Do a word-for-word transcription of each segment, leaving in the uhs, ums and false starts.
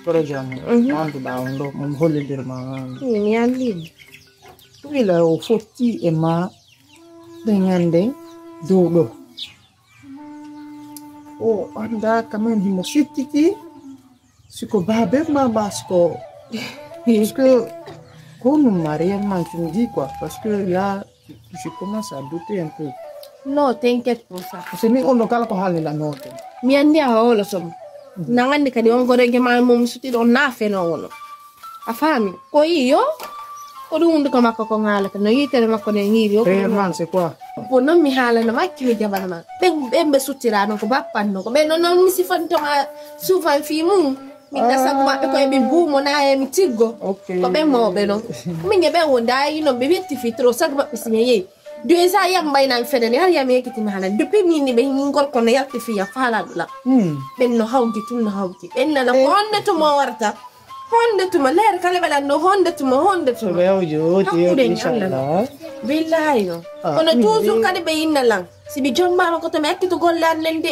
Koro jam. Mhm. Nantuɗa on ɗo, on hollidir ma. Mi, mi anndi. Wila o fotti e ma ɓe ñande dow ɗo. O annda quand même himo sittiti. Siko baben ma ba siko. Parce que quand on marie, man, tu me dis quoi. Parce que là, je commence à douter un peu. Non, t'inquiète pour ça. Parce que mi on ɗo kala ko haalni lan noon. Mi anndi a hoolo somo. Nan anndi kadi on gorege ma mo mi suti ɗon na feno wono. A faami? Ko yi yo? Ko ɗum hunduko makko ko haalata. No yitere makko ne yiiri yo. Réellement, c'est quoi? Bon, non mi haalana ma, accu mi jaɓana ma. Ɓen, ɓen ɓe suttirano ko bappanno ko. Ɓen non, non mi sifantoma souvent fii mum. Min na sabu maɓɓe koye min buumo na e mi tiggo. Ok. Ko ɓen mawɓe non. Min e ɓen wonda yi non ɓe wetti fii trop sabu maɓɓe si mi yehi. Deux ans yam mbaynan fenani har yam yekiti mi halan. Depuis min ni ɓe min gorko no yalti fii ya faaladu la. Hmm. Ɓen no hawti tun no hawti. Ɓen nana ko honde to mo warta. Honde tuma leer kala ɓe lan no honde tuma honde tuma. Ɓe o joti yo Hakkude inchallah. Billahi no. Ah, kono toujours kadi ɓe inna lan. Si mi jommama ko to mi accito golle an nden de.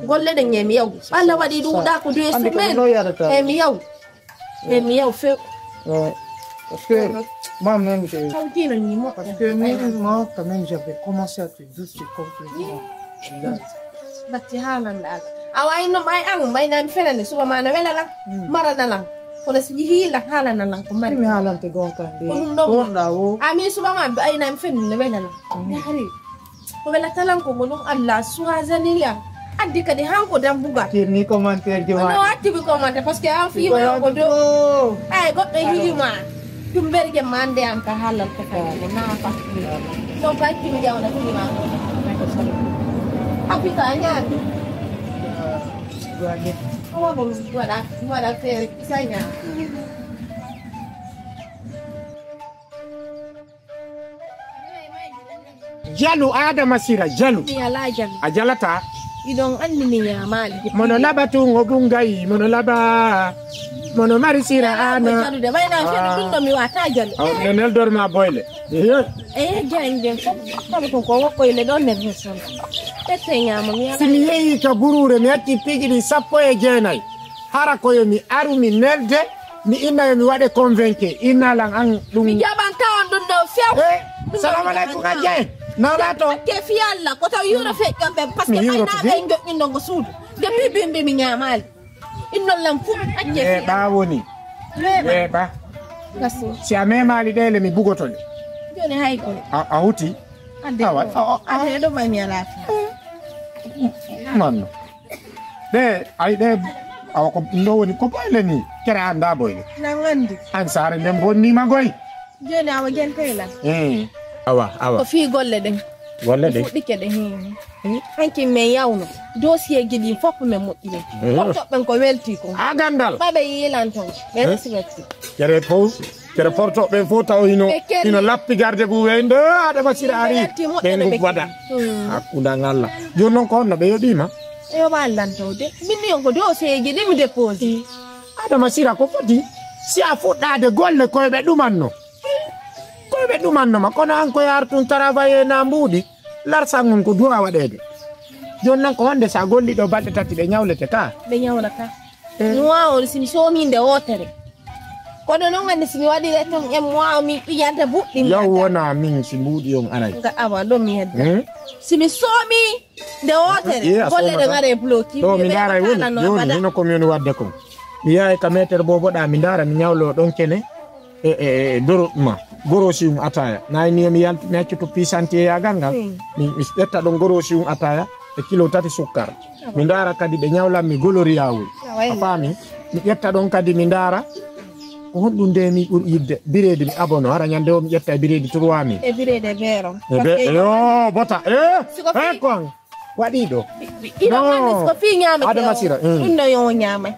Golle ɗen e mi yaw. Ɓalla waɗi ɗuuɗa ko deux semaines. E mi yaw. E mi yaw few. Ouais. Parce que moi-même, je, Hawtino ni mo. Parce que même moi, quand même, j'avais commencé à te douter complètement. Batti haalanɗa ala. A wayi no ɓay an ɓay nami fenande suba ma no wela lan. Marana lan. Kono si yihi lan haalana lan ko mari. Mi haalante gonka nde. Ko ɗum ɗon. Gonɗa o. Ami suba ma ɓay nami fenande no wela lan. Hari. Ko wela talan ko mo ɗum Allah suwasani lan. Addi kadi hanko dambugal. Tirni commentaire ji ma. No atti mi commentaire parce que an fii ma ko do. Ay goɗɗo hili ma. Ɗum berge mande an ka halal ka kala mo na fa. Donc accu mi jawna fii ma ko. Apika ñaami. Waɗa waɗa feere kisa ñaami. Jalu Adama Sira jalu. Mi alaa jalu. A jalata. Iɗon anndi mi ñaamaali. Mono laba tun o ɓungayi mono laba. Mono mari sira ana. Jalude wayna feno ɗum ɗo mi wata jalu. Aw no neldor ma boyle. Eh. Eh jañ de. Kala ko ko wokko ile ɗon nder resol. Tette ñaama mi alaa. Si mi yehi ka buruure mi acci piiji ɗi sappo e jeenayi. Hara ko yo mi aru mi nelde mi inna yo mi waɗe convainqué inna lan an ɗum. Mi jaɓan tawon ɗum ɗo few. Eh, salamu aleykum a jey nawla to. Ke fi Allah ko taw yuro feƴƴo ɓen parce que ɓaynaɓe en joƴƴinno ngo suudu depuis bimbi mi ñamali innon lan fuu acce. Weeɓa woni. Weeɓa. Si a memali ɗele mi bugoto ɗe. Joni hay ko. A huti. Ade. Awa. Ade ɗo mami alaafiya. Manno. Ɗe ay ɗe awa ko ɗum ɗo woni ko boyle ni kere annda boyle. Nan anndi. An saare nden bonnima goy. Joni awa gentey lan. Eh. Awa awa. Ko fii golle ɗen. Golle ɗen. Fuɗɗike ɗe. Hanki men yawno. Dosieji ɗin fof men moƴƴini. Fof toɓɓen ko welti ko. A gandal. Maɓe yilan ton. Ɓe respecti. Kere fof. Kere porto ɓen fof taw hino hino lappi garde gu weyde adama sira ari ɓen gu wada hakkuda ngalla. Joni noon ko honno ɓe yoɓima? Yoɓa lantawde min ni on ko doseji ɗi mi dépose. Adama sira ko foti si a fuɗɗade golle koye ɓe ɗumanno koye ɓe ɗumannoma kono an koye artun travaille na mbuuɗi larsan on ko duwa waɗede. Joni noon ko honde sa golliɗo balɗe tati ɓe ñawlete ka? Ɓe ñawlata. Noa on si mi soomi nde wootere. Kono noon anndi si mi waɗire toon e mois o min ɓiyanta buɗɗi. Yaw wona min si mbuuɗi on aray. Nga awa ɗo mi hedda. Hmm? Si mi soomi nde wootere golle ɗe ngare bloki. Ɗo mi ndaara woni joni hino ko mi woni wadde kon. Mi yahay ka metere boboɗa mi ndaara mi ñawlo ɗon kene. E, e, e doro ma gorosi um ataya nayni yo mi yaltu mi accu to pisanti e yagal ngal mi mi ƴetta ɗon gorosi um ataya e kilo tati sukkar mi ndaara kadi ɓe ñawlan mi goloriyawol a faami mi ƴetta ɗon kadi mi ndaara ko honɗum nde mi ɓuri yidde biredi mi abono hara ñande o mi ƴetta e biredi trois mille e biredi e beero e be yo bota e e kon waɗi ɗo ino ko fi ñaame adama sira ɗum no yo ñaame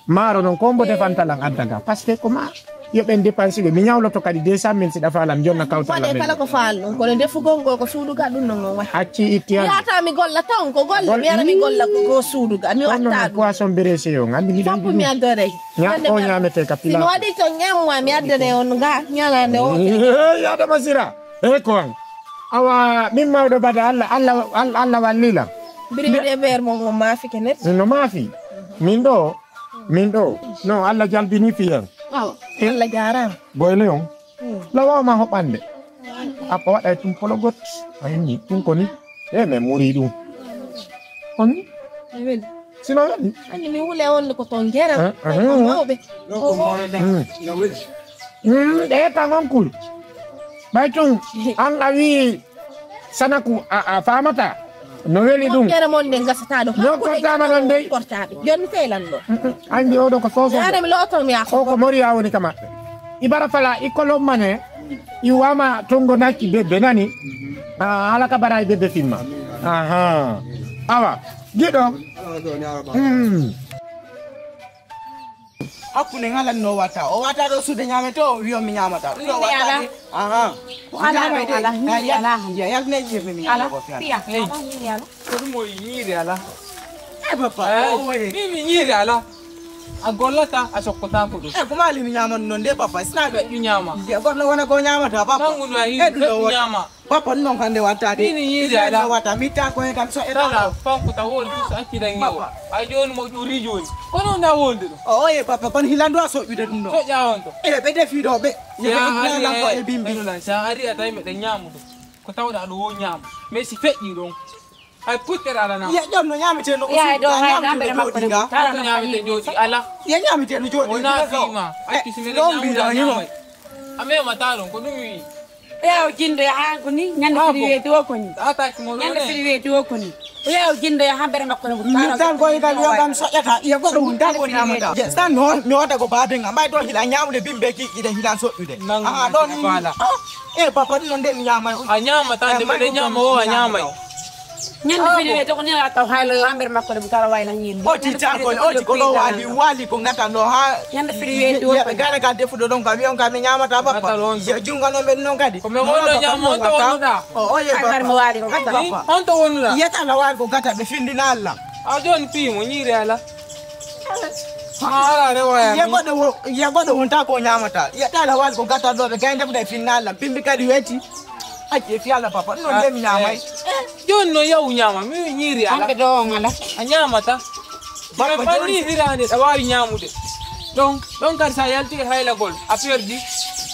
maaro noon ko mbo defantalan adda ga par ce que ko ma yo ɓen dépense ɓe mi ñawloto kadi deux cent mille si ɗafalam jonna kawtalan kala ko faal ɗum kono defugol ngol ko suudu ga ɗum no ngon waɗi acci itti an yata mi golla taw ko golle mi ara mi golla ko suudu ga mi watta ɗum poisson béressé o gandi mi ɗum mi adore ña o ñamete ka pila mi waɗi to ñamwa mi addane on ga ñalande o yadama sira e ko an awa min mawɗo bada allah allah allah wallila birede ber mo mo maafi kenet no maafi min ɗo Min ɗo, no Allah jalbini fiyan. Awa, Allah jaaraama. Boy Leon, lawa ma hoɓande. Apa waɗa e tum polo got. A inni, ɗum ko ni. E men muri ɗum. Ko ni? Sino weli. Anni mi wule on ko ton gera. Ay ko mawɓe. Mm. Mm, ɗe tan on kul. Ɓay tun, an a wi Sanaku a, a famata. No weli ɗum. Kere mon nde gasata ɗo. No kortama ɗon dey. Kortaɓe. Joni felan ɗo. Andi oɗo ko soso. Yaade mi loto mi ako. O ko mori ya woni kama. Ibara fala ikolo mane. Iwama tongo naki bebe nani. Ah, ala ka bara bebe fimma. Aha. Awa. Giɗo. Mm. Hakkunde ngalan no wata. O wata ɗo suude ñaame to, o wiyo mi ñamata. Ɗum ɗo wata ala. Aha. Ko ala ɗo ala. Ñiiri ala. Ya, yal ne ñiiri mi ala. Ala. Fiya. Ala. Ñiiri ala. Ko ɗum o ñiiri ala. Eh, papa. Eh, o woye. Mi, mi ñiiri ala. A gollata, a sokkota ko ɗum. Eh, ko maali mi ñaman non de, papa. Sina ɓe. Feƴƴu ñaama. Je, goɗɗo wona ko ñamata, papa. Nangu no a yiɗi, eh, ɗum ɗo feƴƴu wota. Ñaama. Papa, non hannde wattaade. Ini yiide ala. Wata mi ta ko e kam so e sala. Fanko ta woni ɗum so accidan ngewo. Papa. A jooni mo ƴuri jooni. Kono na wonde ɗo. O oye papa, kon hilando a soƴƴude ɗum ɗo. Soƴƴa on to. E ɓe defi ɗo ɓe. Ye ɓe lan ko e bimbi. Sa ari a tawi meɗen ñaamude. Ko tawɗa ɗo wo ñaama. Mais si feƴƴi ɗon. Hay puccer ala na. Ya ɗon no ñaamete no. Ya ɗo hay gambe makko de. Tara no ñaamete jooɗi ala. Ya ñaamete no jooɗi. Wona fima. Acci si meɗen ñaamude a ñaamay. A memata ɗon ko ɗum wi. Yaw jindo ya ha ko ni ñande firi weeti o ko ni. Attaque mo ɗo. Ñande firi weeti o ko ni. Yaw jindo ya ha bere makko no. Mi tan ko igal yo kam soƴƴata. Iya goɗɗo mun tan ko ñamata. Tan no mi wata ko babe ngam bay to hila ñamude bimbe ki ida hila soƴƴude. Ah ɗon ni. E papa non de mi ñamay. A ñamata de mbaɗe ñama o a ñamay. Ñande fini we to ko ni a taw haylo yo amber makko de butara wayla ñin. O ti tan ko o ti ko ɗo wali wali ko ngata no ha. Ñande fini we to. Gara ka defuɗo ɗon ka wiyon ka mi ñamata papa. Je junga no men non kadi. Ko men wonno ñama on to wonno da. O o ye papa. Mo wali ko ngata papa. On to wonno da. Yeta la wali ko ngata ɓe findina Allah. A joni pimo ñiiri ala. Ye goɗɗo wonta ko ñamata. Yeta la wali ko ngata ɗo ɓe gayde ɓe finna Allah. Bimbi kadi weti. Acce fi Allah papa non de mi ñamay. Joni no yaw ñama mi ñiiri ala. Ambe do ngala. A ñamata. Baba joni firande da wawi ñamude. Ɗon ɗon kadi sa yaltike haylagol a perdi.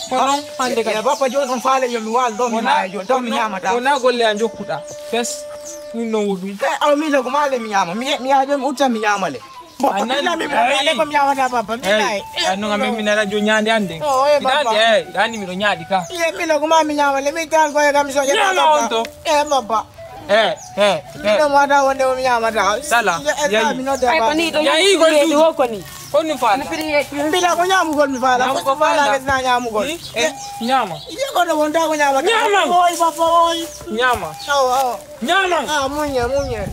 Ko non hande kadi. Baba joni on faale yo mi wal ɗo mi haya joni taw mi ñamata. Wona golle a jokkuɗa. Fes min non wo ɗum. Aw mi le ko male mi ñama mi mi ha joni utta mi ñamale. Papa, mi lami mo, ale ko mi yawata papa, mi lay. Anno ngam min minara jo ñande ande. Dande eh, dande mi do ñaadi ka. Ye mi lo kuma mi nyama le mi tan ko e kam so ye. Nyama on to. Eh papa. Eh, eh. Mi do mata wonde mi nyama ta. Sala. Yayi. Ay ko ni do yayi ko ni. Ko ni fa. Bila ko nyamu gol mi fala. Ko fala ke na nyamu gol. Eh, nyama. Ye ko do wonda ko nyama. Nyama. Oy papa oy. Nyama. Aw aw. Ñaama. Ah, muñe, muñe.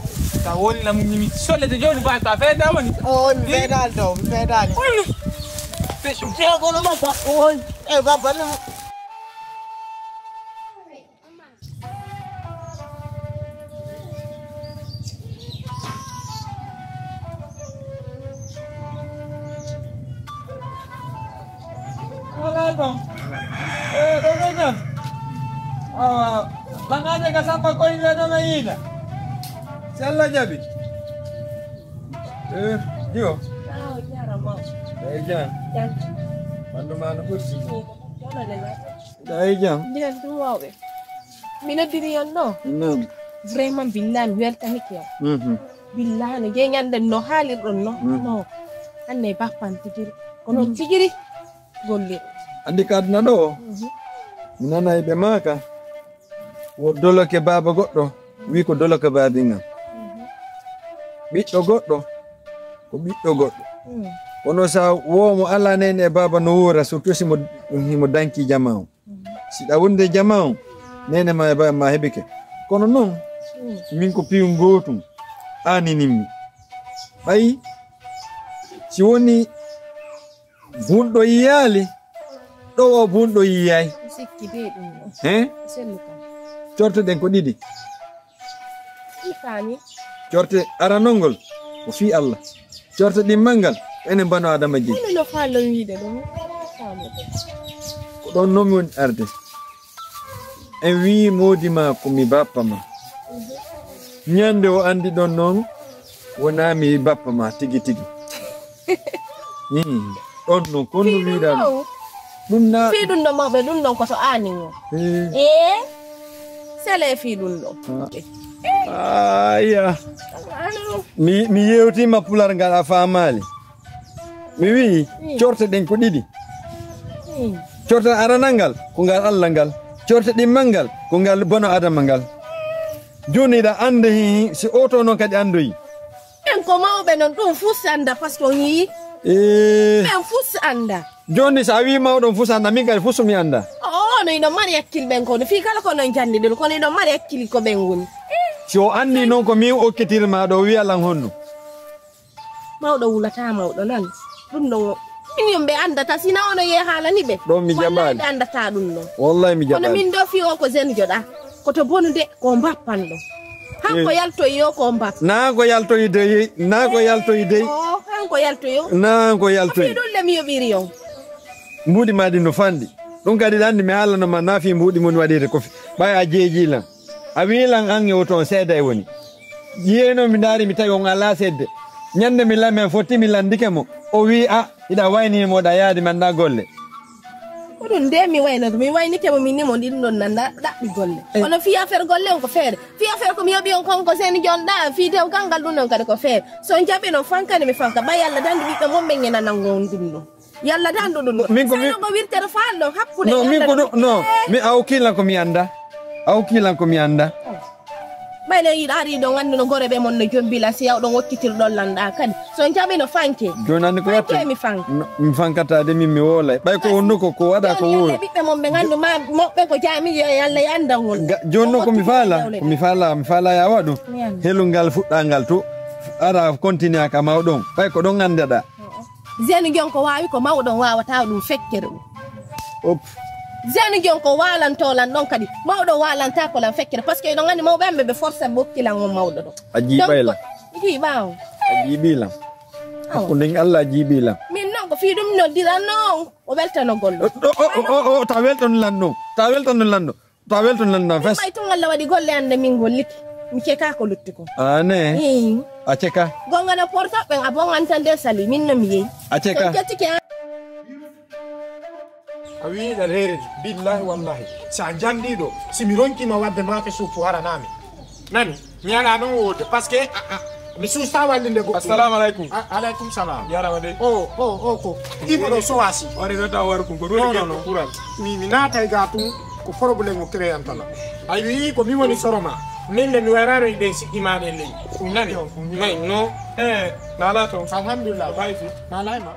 Ka woni la muñi mi. Solle de joni ba ka fe da woni. Oh, mi fe da do, mi fe da. Woni. Fe so. Te ko no ba. Oh, e ba ba no. Wala ɗon. Eh, ɗo ɗo jam. Awa, bangaaje ka samba ko ille ɗo ɓe yiida. Si Allah jaɓi. Eh, jiwo. Awa, jarama. Eh, jam. Jam. Ɓandu ma no ɓurti. Jam. Eyi jam. Mbiɗen ɗum wawɓe. Mi noddiri on ɗo. Naam. Vraiment billahi mi weltanike on. Mhm. Billahi no jeyi ñande no haalirɗon no. Mhm. No. Anne bappan tigiri. Kono tigiri gollirɗo. Andi ka aduna ɗo. Mhm. Mi nanay ɓe maaka. Wo doloke baaba goɗɗo. Wi ko doloke baabingam. Mhm. Ɓiɗɗo goɗɗo. Ko ɓiɗɗo goɗɗo. Mhm. Kono sa womo ala nene e baaba no wura surtout simo himo danki jama on. Si ɗa wonde jama on, nene ma e baaba ma heɓike. Kono non, min ko piyu gootum, aninimmi. Ɓayi, si woni bunɗo yiyaali, ɗo o bunɗo yiyaay. Sikki be ɗum ɗo. He? Sellu kam. Cortoɗen ko ɗiɗi. Ɗi faami. Corte aranol ngol ko fii Allah. Corte ɗimmal ngal enen bano Adama jeyi. Kono no faalon wiide ɗum? Faamude. Ko ɗon non mi woni arde. En wii moodi ma ko mi bappa ma. Ñande o andi ɗon non wona mi bappa ma tigi tigi. Hmm. Ɗon no, kon no fii ɗum wiɗan. Ɗon. Ɗum na. Fii ɗum ɗon mawɓe, ɗum ɗon ko to aani ngo. Eh. Eh. Sele fii ɗum ɗon. Ah. Aya. Ano. Mi, mi yewtima pular ngal a faamaali. Mi wi'i, hmm, corte ɗen ko ɗiɗi. Hmm. Corte aranal ngal, ko ngal Allah ngal. Corte ɗimmal ngal, ko ngal bono Adama ngal. Jooni ɗa annde hi, si oto noon kadi anndoyi. Ɓen ko mawɓe non, ɗum fus annda, parce que on yii. Eh. Ɓen fus annda. Jooni, so a wii mawɗo on fus annda, min kadi fus mi annda. O, o, no iɗon mari hakkil ɓen kono. Fii kala ko non janndi ɗum, kono iɗon mari hakkil ko ɓen woni. Si o anndi noon ko min okkitir ma ɗo, wi'a lan honno. Mawɗo wulataa mawɗo nan. Ɗum ɗon o. Min yom ɓe anndata, sina ono yee haalani ɓe. Ɗon mi jaɓaali. Wallahi ɓe anndata ɗum ɗon. Wallahi mi jaɓaali. Kono min ɗo fii o ko zen joɗa. Ko to bonude, ko mbappan ɗo. Han ko yaltoyi yo, ko mbap. Naa ko yaltoyi dey, naa ko yaltoyi dey. O, han ko yaltoyi yo. Naa ko yaltoyi. Ko fii ɗum le mi yoɓiri on. Mbuuɗi maa ɗi no fanɗi. Ɗum kadi ɗa anndi mi haalano ma naa fii mbuuɗi mon waɗirde kofi. Ɓay a jeejii lan. A wii lan an e o toon seeda e woni. Jiyeyno mi ndaari mi tawi on alaa sedde. Ñande mi lan men fotti mi landike mo. O wii a, iɗa wayni mo ɗa yaadi man ɗa golle. Ko ɗum nde mi waynoto, mi waynike mo, min ni mo ɗin ɗon nanda ɗaɓɓi golle. Eh. Kono fii affaire golle on ko feere. Fii affaire ko mi yoɓi on kon ko seni jon ɗa, fii dewgal ngal ɗum ɗon kadi ko feere. So on jaɓi non fankani mi fanka, ɓay Alla dandu ɓiɓɓe mon ɓen ñenanango on ɗum ɗon. Yalla dandu ɗum ɗon. Min ko mi Sano ko wirtere faal ɗon, hakkude No, min ko ɗum, no. Mi aw kilan ko mi anda. Aw kilan ko mi anda. Ɓayde yiɗa ari ɗo ganduno gore ɓe mon no jombila si yaw ɗon okkitir ɗon lanɗa kadi. So jaɓi no fanke. Joni anndi ko watte? Fanke mi fanke. No, mi fankata de min mi wolay. Ɓay ko honno ko, ko waɗa ko Joni wowi. Yalla ɓiɓɓe mon ɓe gandu ma moɓɓe ko jami yo yalla yandan on. Ga-, joni no ko mi faala, ko mi faala, mi faala ya waɗu. Mi anda. Helungal fuɗɗangal to. Ara continue ka mawɗon. Ɓay ko ɗon anndeɗa. Jeune jon ko waawi ko mawɗo on waawata ɗum feccere ɗum. Op. Jeune jon ko waalanto lan ɗon kadi. Mawɗo waalanta ko lan feccere. Parce que eɗon anndi mawɓe am ɓe force ɓe okki lan on mawɗo ɗo. A jiiɓay lan. Jiiɓa on. A jiiɓi lan. Awa. Hakkunde Allah a jiiɓi lan. Min non ko fii ɗum noddiran non. O weltanogol ɗo. O, o, o, o, o, ta welton lan non. Ta welton lan non. To a welto nan na fes. Ɓay tun Allah waɗi golle an nde min golliti. Mi ceka ko lutti ko. Ane. Ii. A ceka. Gonga na porto ɓen a bongan tan de sali min no mi yeyi. A ceka. To kettike an. A wiɗa reredi billahi wallahi sa jandiɗo si mi ronkima wadde mate suppu haranami nani mi ala non wodde parce que mi susta wallinde go assalamu alaikum. Alaikum salam yarama de o o o ko ibo ɗo sowasi ore reta war ko ko rodi non non kuran mi mi nata ga tum ko problème o créantana ay wi ko mi woni soroma min de mi warano ɓe sikkima ɗen ley ɗum nani may no e nala to alhamdulillah bayti nala ma